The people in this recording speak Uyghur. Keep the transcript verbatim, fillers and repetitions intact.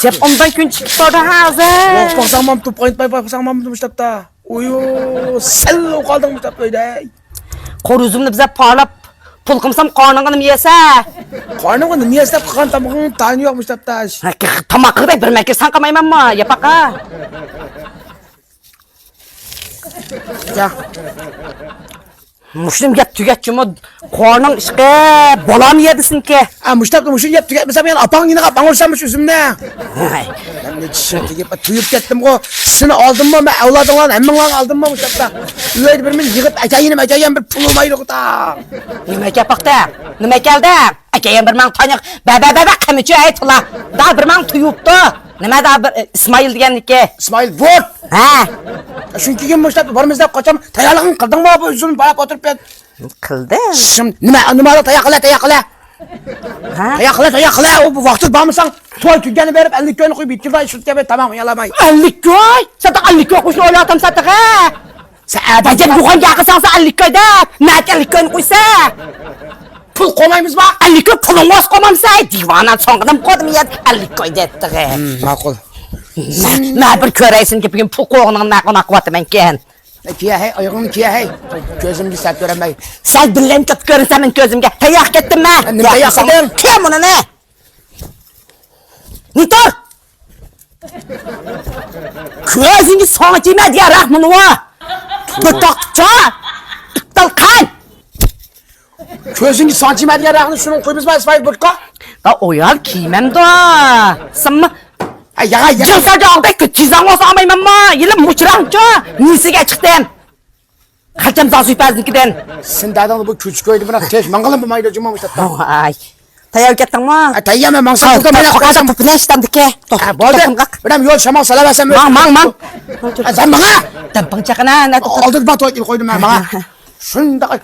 چەپ ئوندان كۈن چىقىپ باردا ھازىر. ئوق باقساڭ مام توپ قاينىتماي باقساڭ مام مۇشتاپتا. ئويۇ، سەل ئوق ئالدىڭ مۇشتاپتا ئۆيدە. قورۇزۇمنى بىزە پارلاپ، پۇل قىلمىسام قارنىڭغا نېمە يېسە؟ قارنىڭغا نېمە يېسە دەپ قىلغان تامىقىڭ تايىنى يوق مۇشتاپتا. تاماققا دەك بىر مەكىر سان قىلمايمەنمۇ، ياپاقا. يا. مۇشۇنى يەپ تۈگەتچىمۇ، قورنىڭ ئىشقى بولامۇ يەدىسىنكى. ئا، مۇشۇنداق مۇشۇنى يەپ تۈگەتمىسەم، يەنە ئاپاڭ يېنىغا ماڭا ئۇرسام مۇشۇ ئۈزۈمنى. ھەي. مەن نېچە چىشىم تېگىپ، تۇيۇپ كەتتىمغۇ. سېنى ئالدىممۇ، مەن ئەۋلادىڭلارنى ھەممىڭلارنى ئالدىممۇ مۇشۇنداقتا. ئۆيدە بىر مىل يىغىپ ئەكەيىنىم، ئەكەيگەن بىر پۇل بولمايدۇ، قۇدا. نېمە ئەكەپ باقتىڭ؟ نېمە ئەكەلدىڭ؟ ئەكەيگەن بىر ماڭ تانىق. بە، بە، بە، بە، قېمىچى، ئەي، تولا. دا بىر ماڭ تۇيۇپتۇ. نېمە دا بىر، ئىسمائىل دېگەننىكى؟ ئىسمائىل بۇت. ھە. شۇنى كىيگىن مۇشۇنداق بارىمىز دەپ قاچان تەييارلىقىڭ قىلدىڭمۇ بۇ ئۈزۈم باراپ ئولتۇرۇپ كەت. قىلدىم. شىم، نېمە، نېمە تەييار قىلە، تەييار قىلە. ھە؟ تەييار قىلە، تەييار قىلە. ئۇ بۇ ۋاقتىدا بارمىساڭ، توي تۈگىگەندىن بېرىپ ئەللىك كوينى قويۇپ يېتىلدى، شۇ كەبى تاماق يەلەمەي. ئەللىك كوي؟ سەن ئەللىك كوي قويۇشنى ئويلاۋاتامسەن تېخى؟ سەن ئەدەجەپ بوغان گەپ قىلساڭ سەن ئەللىك كوي دەپ. نەدە ئەللىك كوينى قويسا؟ پۇل قويمايمىزما؟ ئەللىك كوي پۇلۇڭ بولسا قويمامسەن؟ دىۋانە سوڭغىنىم قويدۇم يەت ئەللىك كوي دەتتىغى. ماقۇل. مە بىر كۆرەيسىنكى بۈگۈن پۇل قويغىنىڭنى مەن قوناق قىلىۋاتىمەنكەن. كىيە ھەي، ئايىغىڭنى كىيە ھەي. كۆزۈمگە سەت كۆرەنمەي. سەن بىللەم كېتىپ كۆرۈنسەن مېنىڭ كۆزۈمگە. تەييار قىلىپ كەتتىم مەن. نېمە تەييار قىلدىڭ؟ كىيە مۇنىنى. نېتۇر. كۆزۈڭگە ساڭا تىيمە دېگەن رەھمىنى ۋا. بۇتاقچا. ئىپتال قان. كۆزۈڭگە ساڭا تىيمە دېگەن رەھمىنى شۇنىڭ قويمىز بار ئىسمائىل بۇرقا. دا ئويال كىيمەمدۇ. سىمما. ھە ياغا ياغا. جىڭساجا ئاغدەك كۆتىزاڭ بولسا ئالمايمەنما. يېلىم مۇچراڭچۇ. نېسىگە چىقتىم. خەلچەم زاسۇيپەزنىڭكىدىن. سېنى داداڭنى بۇ كۆچۈك ئۆيدە بىراق تېش ماڭغىلىمۇ مايدا جۇمۇ مۇشتاق. ۋاي. تەييار كەتتىڭمۇ؟ ھە، تەييارمەن، ماڭسام بۇردا مېنى قويسام. ھە، بولدى. بىرەم يول شامال سالاۋەرسەم. ماڭ، ماڭ، ماڭ. ھە، سەن ماڭا. دەمپىڭ چاقىنا. ئالدىدا بار توي قويدۇم مەن ماڭا. شۇنداق.